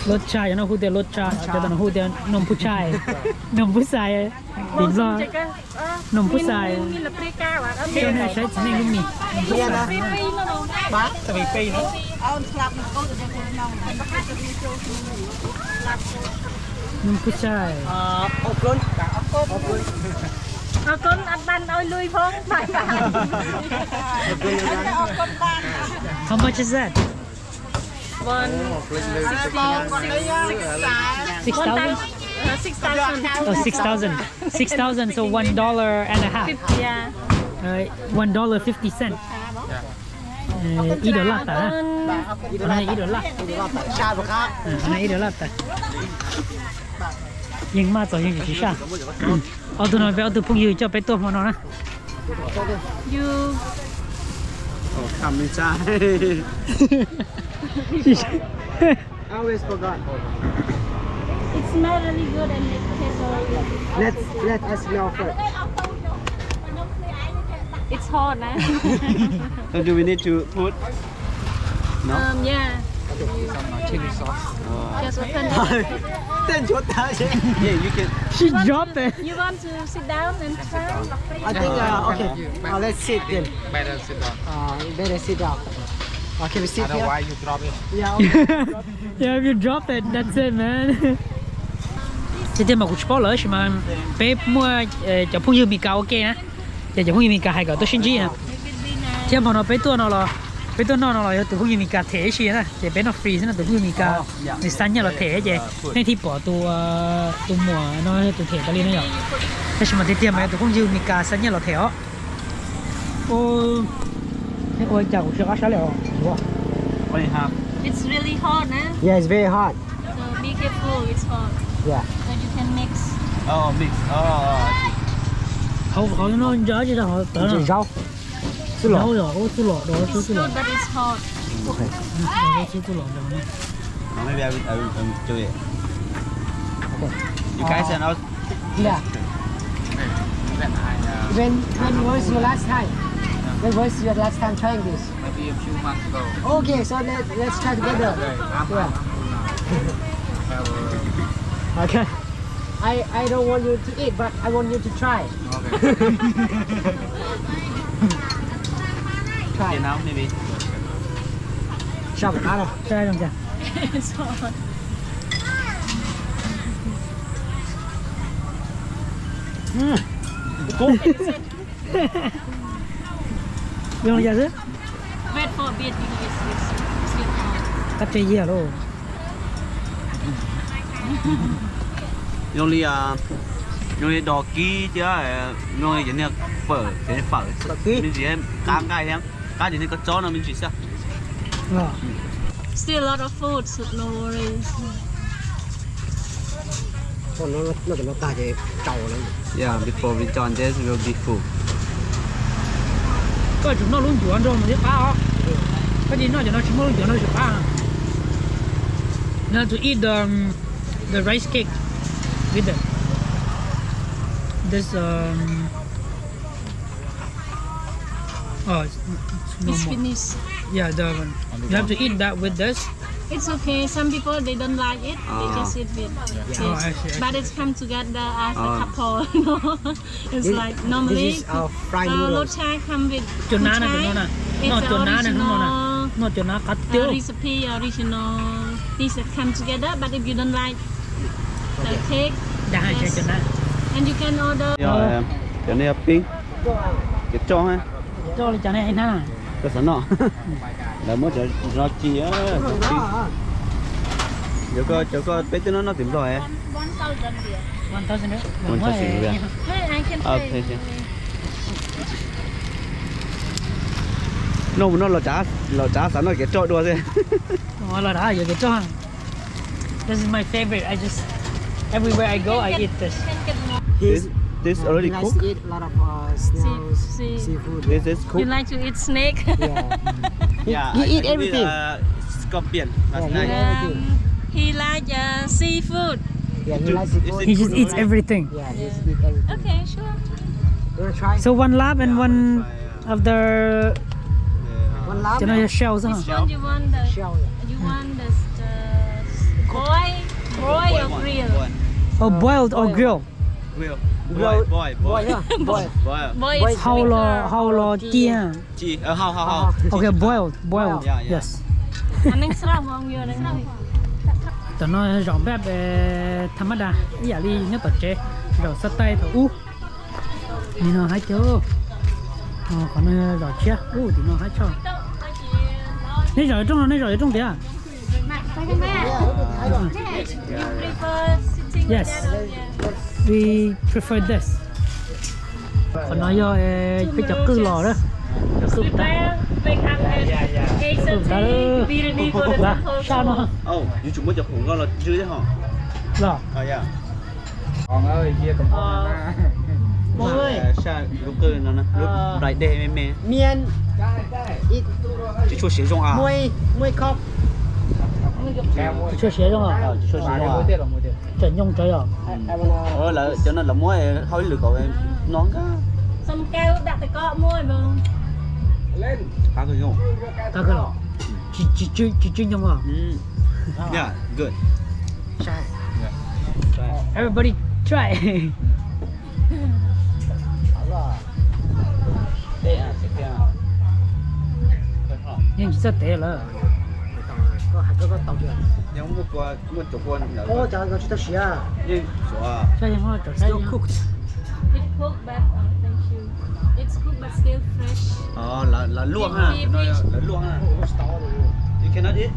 Lotsa, cov no hu tias lotsa, cov no hu tias num hu chai. Num hu xais. Tim Nplog. Num hu xais. Coj nej saib txiv neej lub mis. Num hu xais. Ov koob ab ban oj lui phoob. How much is that? One, six, six, six, six thousand? Oh, six thousand. Six thousand, so one dollar and a half. Fif-, yeah. Uh, one dollar fifty cent. Ib dollar tawm. Ib dollar. Ib dollar tawm. Yeej maj txog yeej tsis saj. Ob tug no peb ob tug phooj ywg coj peb tuaj hmo no na. It smells really good and it tastes really good. Let, let us smell first. It's hot, nah. So do we need to put? No? Um, yeah. Some, uh, chili sauce. Just open it. Yeah, you can. She dropped it. You want to sit down and try? I think, uh, okay. Uh, let's sit then. Better sit down. Uh, better sit down. Okay, we sit here. Otherwise, you drop it. Yeah, okay. Yeah, if you drop it, that's it, man. Tiag tiag mas kuv tsis paub lawm tab sis mas peb muaj cov phooj ywg Mes Kas ua ke na, ces cov phooj ywg Mes Kas hais kom tuaj sib ntsib na. Thiab hmo no peb tuaj no los, peb tuaj noj no los yog tus phooj ywg Mes Kas them ib si na, ces peb noj free xwb no, tus phooj ywg Mes Kas nws xa nyiaj los them ces nej thiaj pom tus, tus muam no yog tus them tas li no yom. Tab sis mas tiag tiag mas yog tus phooj ywg Mes Kas xa nyiaj los them os. Ua cas kuv tsis qab sab li os. It's really hot, nah. Yeah, it's very hot. So be careful, it's hot. Yeah. But you can mix. Oh, mix. Oh, I see. Hauv, hauv no ntsia tsis tau hauv tawv no. Zaub. Zaub yom, ua txuj lom, ua txuj lom. It's good, but it's hot. Okay. Ua txuj lom ntawd. No, maybe I will, I will, I will do it. Okay. You guys are not. Yeah. When, when was your last time? When was your last time trying this? Maybe a few months ago. Okay, so let, let's try together. Okay, I'm, yeah. I'm, I'm full now. Okay. I, I don't want you to eat, but I want you to try. Okay. Try. Okay, now maybe. Sao vậy? Sao vậy? Mm. Cool. Yooj yam xwb. Wait for a bit because it's, it's still hot. Qab tseg yig lawm. Yooj yam. Zoo li dos kib thiab, zoo li cov niag fawm, cov niag fawm me ntsis, qab nqaij thiab, qab cov niag koj tsob no me ntsis xwb. Still a lot of food, so no worries. Noj cov no tag ces tsaus lawm. Yeah, before we done this, we will be full. Koj tsum noj lub ncuav nrog mus thiab qab os. Koj tsis noj cov no tsis muaj lub ncuav no tsis qab. You have to eat the, um, the rice cake with them. This, um, oh, it's, it's normal. It's finished. Yeah, the one. You have to eat that with this. It's okay. Some people, they don't like it. They just eat with this. Oh, I see, I see. But it's come together as a couple. It's like normally, uh, roti come with cua chai. It's the original, uh, recipe, original things that come together. But if you don't like the cake, yes. And you can order. Cov no yog pib, cov roj, roj li cas ne? Koj xav noj? Lawv muab cov no ci, cov koj peb twb noj noj tim Nplog. Noj mus noj los tsav xav noj kev roj dua xwb. Los da yuav kev roj. This is my favorite. I just, everywhere I go, I eat this. This, this already cooked? He likes to eat a lot of, uh, snails, seafood. This is cooked? You like to eat snake? Yeah. He eat everything. Scorpion. That's nice. Um, he like, uh, seafood. Yeah, he likes seafood. He just eats everything. Yeah, he just eats everything. Okay, sure. You wanna try? So one lab and one of the, one lab? Cho nó shells, huh? Which one you want? The shell, yeah. You want the, the boil, boil or grill? Oh, boiled or grill? Grill. Boil, boil, boil. Boil, yeah, boil. Boil is quicker. Hau los, hau los cia. Cia, hau, hau, hau. Okay, boiled, boiled. Yeah, yeah. Yes. Tam no zaum npaj tham mab das ib yam li nyob tom tsev, zaum xav tais thaum ub. Nim no haib tiag. Qhov no zaum tshiab, ub, tim no haib tshaj. Nej zaum yuav rooj no, nej zaum yuav rooj tiag. Yes. We prefer this. Qhov no yog peb cov qwj los na. Cov qwj tas. Qwj tas. Sab no. Yuav tsum muab cov khoom ko los tswj thiab ho. Los. Sab lub qwj no, lub nplaim dej me me. Mian. Tsis tshua siav zoo a. Tsis tshua siav zoo a. Tsis tshua siav zoo a. Tsam nyooj tsawv yom. Lawv cov no lawv muab hau ib lwm kom no nkag. Qab kawg los. Tsis tsw nyooj os. Yeah, good. Everybody try. Yeej tsis txawj tev lawm. It's cooked, but, uh, thank you. It's cooked, but still fresh. Lawv luaj ha, lawv luaj ha. You cannot eat?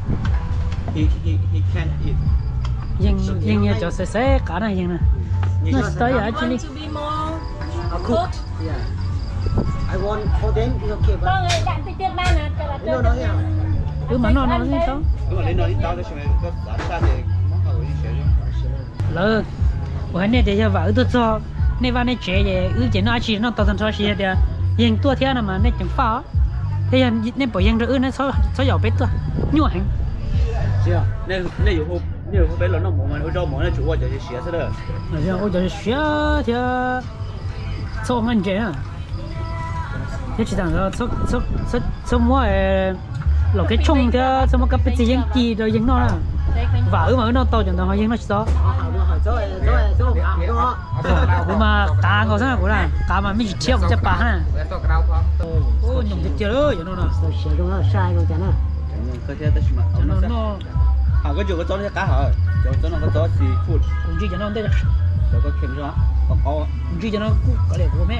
He, he, he can't eat. Yeej, yeej yog cov xaiv xaiv qav na, yeej na. Noj tsis tau yam dab tsi li. Want to be more cooked? Yeah. I want for them, it's okay, but no, no, yeah. Wb mas noj no yeej tau. Lawv, kuv hais nej tias yog vam wb tuaj txog nej vaj nej tsev ces wb ces noj dab tsi noj tau tag nrho, tsis yog tias yeeg tuaj thiab no mas nej ceev faj os. Thiab yog nej pom yeeg rau wb ne, txhob yaum peb tuaj, nyuaj heev. Nej yuav hu peb los noj mov mas ua zaub mov nej tsum ua cov siav xwb. Ua cov siav thiab txhob ua nqaij ntses na. Thiab tsis tas ntawd, txhob muab los kev tshooj thiab txhob muab kab peb txig yeeb ci rau yeeg noj na. Vam wb mas wb noj tau, cov ntawd ho yeeg noj tsis tau. Kuv mas qav nkaus xwb na, kuv na qav mas me ntsis thiab kuv caj pas na. Nyoos tiag tiag lawm cov no no. Koj tsis ua koj txob thiab qab hawm, cov txob no koj txob seafood. Kuv ntsib cov no ntej, kuv ntsib cov no kuj kav liam kuv me.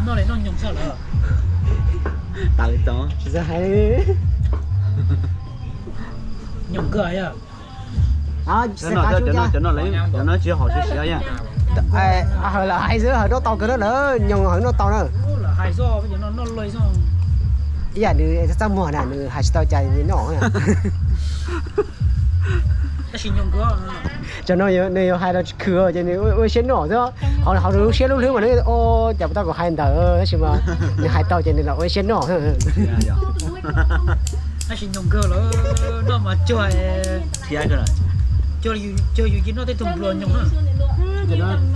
Noj li noj nyoos xwb lawm. Tas li txob tsis txawj hais. Nyoos kawg yog. Cov no tsis hom siv siav. Hawm lawm hais xwb, hawm noj tau kawg na, lawv nyoog hawm noj tau na. Ib yam nws txaj muag na, nws hais tsis tau cas nws noj. Cov no nws yuav hais los tsis khwm ces nws ua siab noj xwb. Hauv nws lub siab lub hlwb mas nws ua cas puas tau kom hais ntawd, tab sis mas nws hais tau ces nws los ua siab noj. Tab sis nyoos kawg lawm, noj mas cuag, cuag yus cia noj tej tug npluas nyoos na.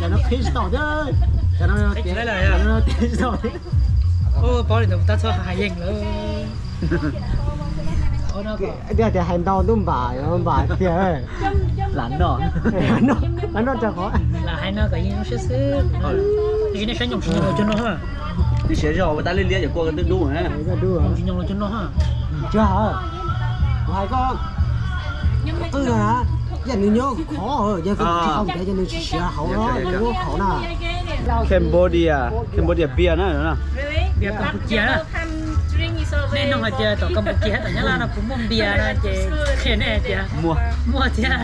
Peb tsis tau thiab, peb tsis tau. Ua pab li ntawd tab txhob hais yeej lawm. Tias tias hais ntau ntuj npam npam tiag. Lam noj, lam noj rau qhov lam hais no kom yeej zoo siab xwb. Tab sis nej saib nyoos tsis nyoos los cuag no ha. Twb siav zog ua tab liab liab yog kua twb dub. Nyoos tsis nyoos los cuag no ha. Tsis hawm, kuv hais koj qwj no na, yog nws nyob khov, yog tsis qau ntev ces nws tsis siav hauv no, nws nyob khov na. Cambodia, Cambodia beer na. Beer Cambodia na. Nej nug hais tias tom Cambodia thiab tom Nyab Laj no puas muaj beer no ces qhia nej hais tias muaj thiab,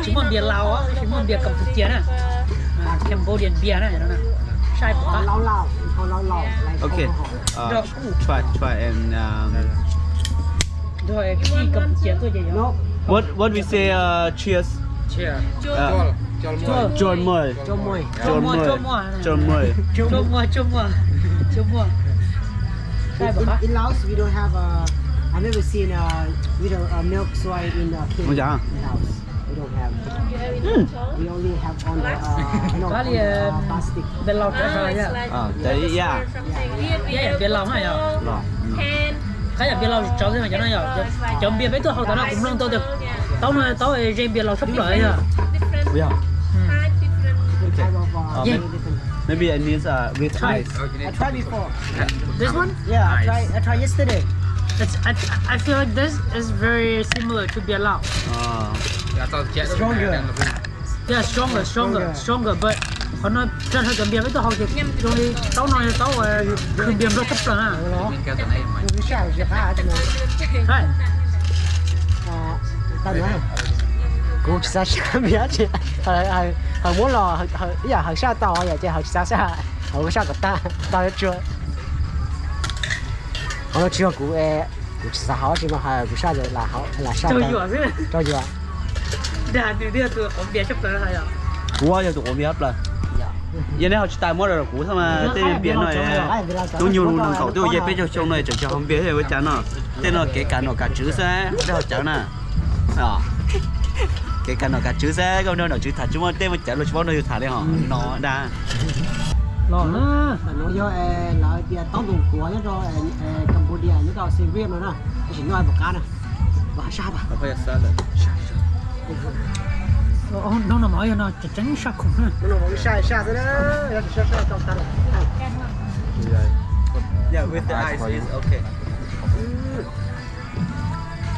tsis muaj beer Laos, tsis muaj beer Cambodia na. Cambodian beer na. Saib puas qab. Okay, uh, try, try and, um, Cambodia tuaj ces yog. What, what we say, uh, cheers? Cheers. Uh, Col muaj. Col muaj. Col muaj. Col muaj. Col muaj. Col muaj. Col muaj. In, in Laos, we don't have, uh, I've never seen, uh, we don't, uh, milk soy in, uh, can in Laos. We don't have. We only have on the, uh, no, on the, uh, plastic. Beer Laos, yeah. Beer Laos na yog. Qhov yog beer Laos tsaus xwb mas cov no yog cov beer peb tuaj haus tas no kuv mloog tau tias taub no taub ze beer Laos tshaj plaws yog. Maybe I need, uh, with ice. I tried before. This one? Yeah, I tried, I tried yesterday. It's, I, I feel like this is very similar to beer Laos. Stronger. Yeah, stronger, stronger, stronger, but qhov no rau cov beer peb tuaj haus ces zoo li taub no yog taub khwv beer nplog tshaj plaws na. Kuv tsis xav saj beer tsi, hawm muab los ib yam hawm saj tau yom ces hawm tsis xav saj, hawm saj kom tag tag tsuag. Qhov no tsis yog kuv, kuv tsis xav haus tsi mas hawm kuv saj lam saj rau yuam. Kuv yog tus quav npias tshaj plaws. Yog nej haus tsis tas muab rau kuv xwb mas tej npias no, hnub nyoog nees nkaum twb ua yej peb caug xyoo no tseem tsis haus npias thiab ua cas no. Tej no kev kam nom kam tswv xwb, nej haus cawv na. Kev kam nom kam tswv xwb, koj nrog nom tswv tham tsis muaj tej muaj cawv los tsis paub nrog yus tham li hos no dag. Los na, no yog lawv tias taub ntoo kuav nyob rau Cambodia nyob rau Siem Reap no na, tab sis noj puas qab na. Hnub no mas yog no tseem tseem saj khoom na. Hnub no mas saj saj xwb na, yog tsis saj saj tau tag lawm. Yeah, with the ice is okay.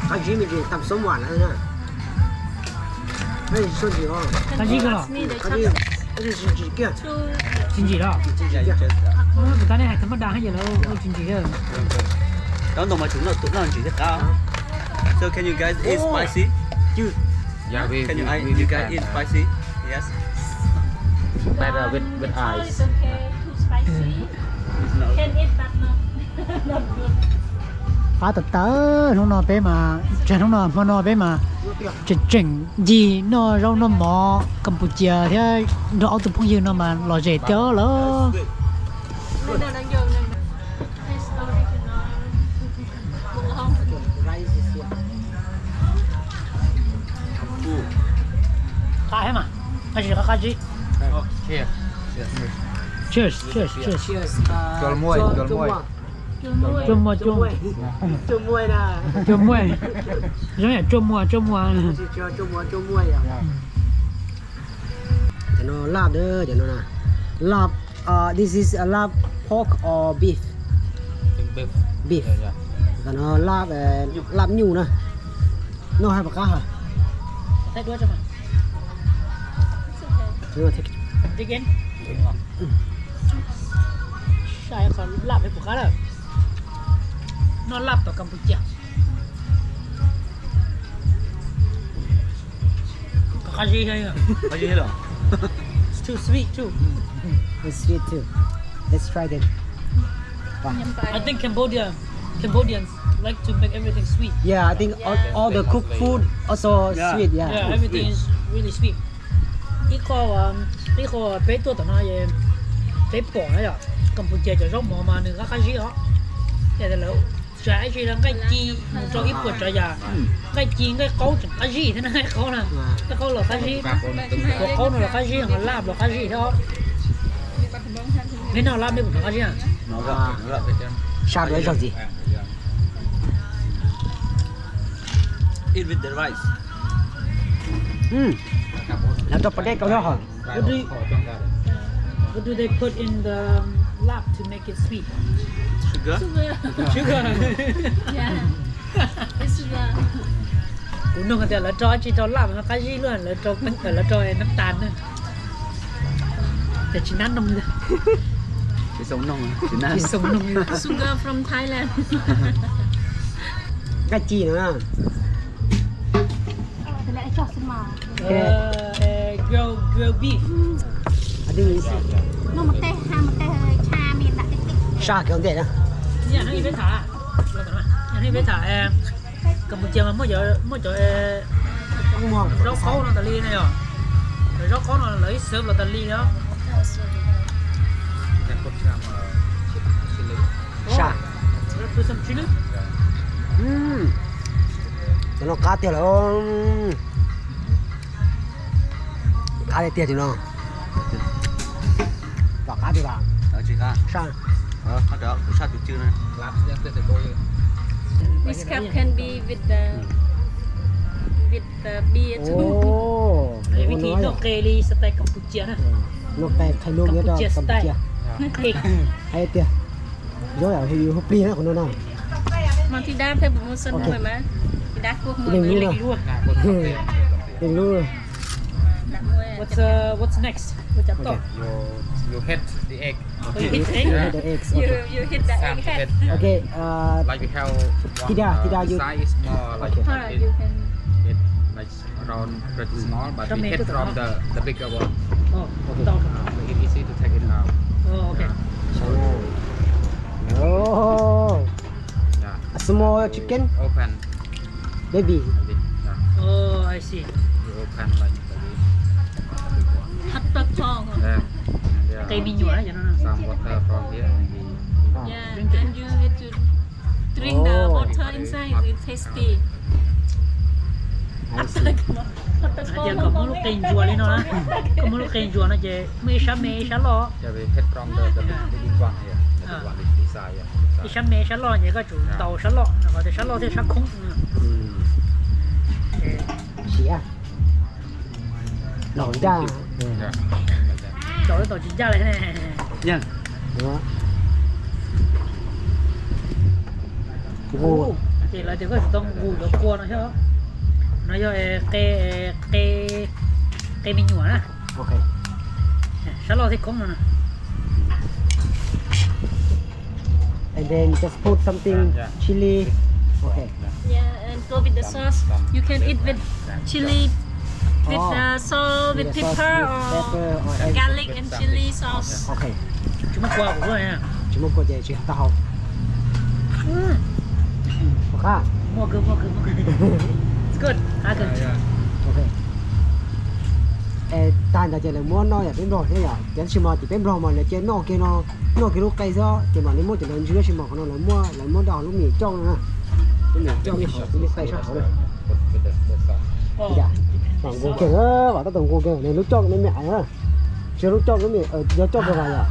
Qab zib me ntsis tam xob muam lawm na. Qab zib kawg los? Qab zib, qab zib tsis ntsim kiag. Tsis ntsim los? Tsis ntsim kiag. Kuv tab nej hais tham maj das haj yam los tsis ntsim kiag. Taub ntoo mas tsuas noj ntsim thiaj qab. So can you guys eat spicy? Can you, you guys eat spicy? Yes. Better with, with ice. Qab tag tag, hnub no peb mas, tsam hnub no hmo no peb mas tseem tseem ncig noj zaub noj mov Cambodia thiab nrog ob tug phooj ywg no mas lom zem tiag lawm. Qab thiab mas, qab zib. Cheers, cheers, cheers. Cua muaj, cua muaj. Cua muaj, cua muaj. Cua muaj. Zoo yam cua muaj, cua muaj. Cov no lab, cov no na. Lab, uh, this is a lab pork or beef? Beef. Beef. Cov no lab, lab nyuj na. Noj hais puas qab hos? Lab puas qab lawm? Noj lab tom Cambodia. Qab zib thiab. Qab zib thiab los? It's too sweet too. It's sweet too. Let's try them. Wow. I think Cambodia, Cambodians like to make everything sweet. Yeah, I think all, all the cooked food also sweet. Yeah. Yeah, everything is really sweet. Ib qho, ib qho peb tuaj tom no, peb pom na yom, Cambodia cov zaub mov mas nws qab qab zib os. Ces lawv tsa ib tsi nqaij ci mus rau ib puas tsav yam, nqaij ci nqaij qaub tseem qab zib thiab na, nqaij qaub na, nqaij qaub los qab zib, nqaij qaub no los qab zib, ho laj los qab zib thiab. Neb noj laj neb puas hnov qab zib? Saj dua ib zaug txiv. Eat with the rice. Lawv rau pas dej rau nyob hov. What do, what do they put in the lab to make it sweet? Sugar. Sugar. Sugar. Yeah. It's sugar. Kuv nug tias lawv rau dab tsi rau lab no qab zib luaj, lawv rau, lawv rau nab tas na. Ces tsis nab noog li. Tsis xoo noog, tsis nab. Tsis xoo noog li. Sugar from Thailand. Nqaij ci no. Grilled, grilled beef. Saj kiag ntej na. Yam no ib peb tham, yam no ib peb tham, Cambodia mas muaj cov, muaj cov zaub qaub no tas li na yom. Cov zaub qaub no lawv ib xwb los tas li na. Saj. Cov no qab tiag lawm. Qab tiag tiag tus no. Tom qab tiag los? Saj. This cup can be with the, with the beer too. Vib thib noj qe li style Cambodia na. Noj qe khai lub nyob rau Cambodia. Hais tiag. Zaub yam hu plig na qhov no na. Mas Thi Dab thiab Pum Mos Xon Muaj mas Thi Dab kuj Muaj. Leej lub na. Leej lub. What's, uh, what's next? What's up? You, you hit the egg. Oh, you hit the egg? Yeah. The eggs, okay. You, you hit the egg head. Okay, uh, like we have one, Thi Dab, uh, Thi Dab, you, this side is more like, okay, it, you can, it like around pretty small, but we hit from the, the bigger one. Oh, okay. Uh, make it easy to take it out. Oh, okay. Yeah. Oh. Yeah. A small chicken? Open. Baby. Like this, yeah. Oh, I see. You open like this. Hot dog. Yeah. And, yeah. Qe me nyuam na, some water from here and we, yeah, and you have to drink the water inside, it's tasty. I see. Ces koj muab lub qe ntsuas li no na, koj muab lub qe ntsuas no ces muaj ib sab me ib sab loj. Yeah, we hit from the, the big, big one here. The big one is this side, yeah, this side. Ib sab me ib sab loj ces koj tsum ntaus sab loj, qhov tias sab loj thiaj sab khoob. Siav. Ntaus ncaj. Ntaus tsis ncaj li. Ces lawv tias koj tsum tau nqus cov kua no thiab. No yog qe, qe, qe me nyuam na. Sab loj thiaj khoob no na. And then just put something, yeah, chili. Okay. Yeah, and go with the sauce. You can eat with chili, with, oh, the salt, with, with the sauce, pepper, with or pepper or garlic and chili sauce. Okay. Tsis muaj kua kuv tuaj na. Tsis muaj kua ces tsis tau hau. Qab. Muaj kua, muaj kua, muaj kua. It's good. Qab kawg. Yeah, yeah. Okay. Es tag ntawd ces lawv muab noj yam peb Nplog thiab yom, ces tab sis mas ces peb Nplog mas lawv cia noj kiag no, noj kiag lub qe xwb, ces mam li muab cov lawv ntsw, tab sis mas qhov no lawv muab, lawv muab rau lub me nyuam coj no na. Lub me nyuam coj no hauv lub qe sab hauv na. Vam nqus kiag, vam tab tom nqus kiag, lub coj no me me na. Tsis yog lub coj no me, yog coj kiag vas yom.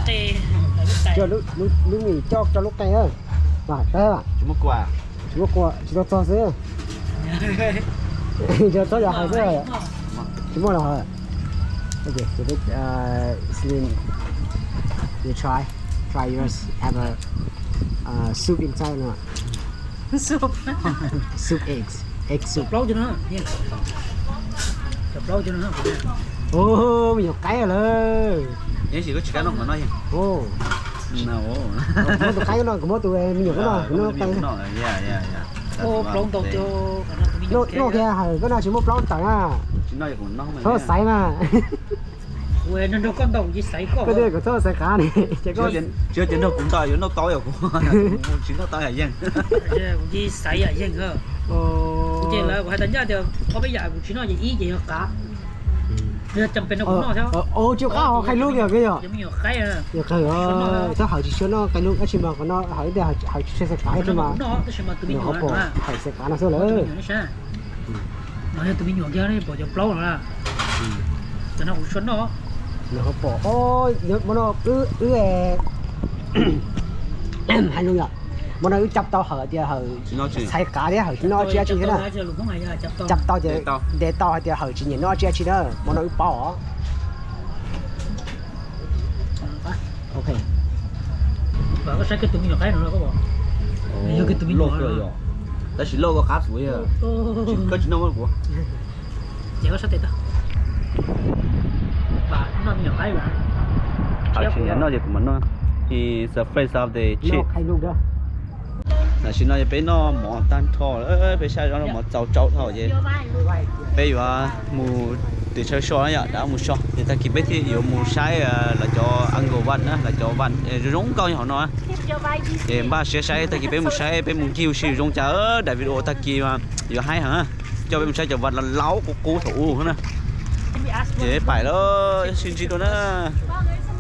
Tsis yog lub me nyuam coj, coj lub qe na. Vas saib vas. Tsis muaj kua, tsis tau txog xwb. Tsis tau txog yog hais xwb. Tsis muaj los hais. Okay, so this, uh, Celine, you try, try yours. Have a, uh, soup inside or not? Soup. Soup eggs, egg soup. Plaub cov no, cov plaub cov no. Oh, me nyuam qaib lawm. Yeej tsis koj tsis kab no no. Oh. Kuv muab tus qaib no, kuv muab tus me nyuam no, kuv noj qe. Plaub ntau cov. Noj kiag hawm koj no tsis muaj plaub tawm na. Txhob xaiv mas. Koj tias kuv txhob xaiv qav ne, ces koj, tsis yog tias nrog kuv ntaus yuav noj tau yom, kuv tsis noj tau yam yeeg. Kuv tsis xaiv yam yeeg. Kuv ces lawv kuv hais tas ncaj tias ob peb yam kuv tsis noj ces ib ces yog qav. Yog cam pes no kuv noj thiab. Tsis qab ho qhaib lub yog, yog me nyuam qaib, yog qhaib, txhob hawm tsis tshua noj qhaib lub, tab sis mas qhov no hawm ib tias hawm tsis tshua xaiv qav tab sis mas tus me nyuam hawm xaiv qav no xwb lawm. Mas yog tus me nyuam kiag pom cov plaub no, cov no kuv tsis tshua noj. Nws ho pom, o, hmo no wb, wb hais zoo yom, hmo no wb cab tau hawm tias hawm xaiv qav thiab hawm tsis noj dab tsi dab tsi thiab na. Cab tau ces ntes tau hais tias hawm tsis nyiam noj dab tsi dab tsi na, hmo no wb paub os. Ok. Koj saib kiag tus me nyuam qaib no, koj pom, yog kiag tus me nyuam, tab sis loj koj qab xwb, koj tsis noj muab kuv. Ces koj sab tes tau. Noj me nyuam qaib, hawm tsis nyiam noj ces kuv mam noj. He's afraid of the chip. Tam sim no ces peb noj mov tag nrho lawm, peb saib zov mov txaus tsau dhau ces peb yuav mus tim chaw so na yom, rov mus so ces tag kis peb thiaj yuav mus saib lawv cov Angkor Wat na, lawv cov vaj zoo zoo nkauj nyob hauv no. Ces npaj siab saib tag kis peb mus saib, peb mus ncig ua si zoo cas, daim video tag kis mas yuav haib heev, coj peb mus saib cov vaj laus laus qub qub thaum ub na. Ces pais lawm, sib ntsib dua na.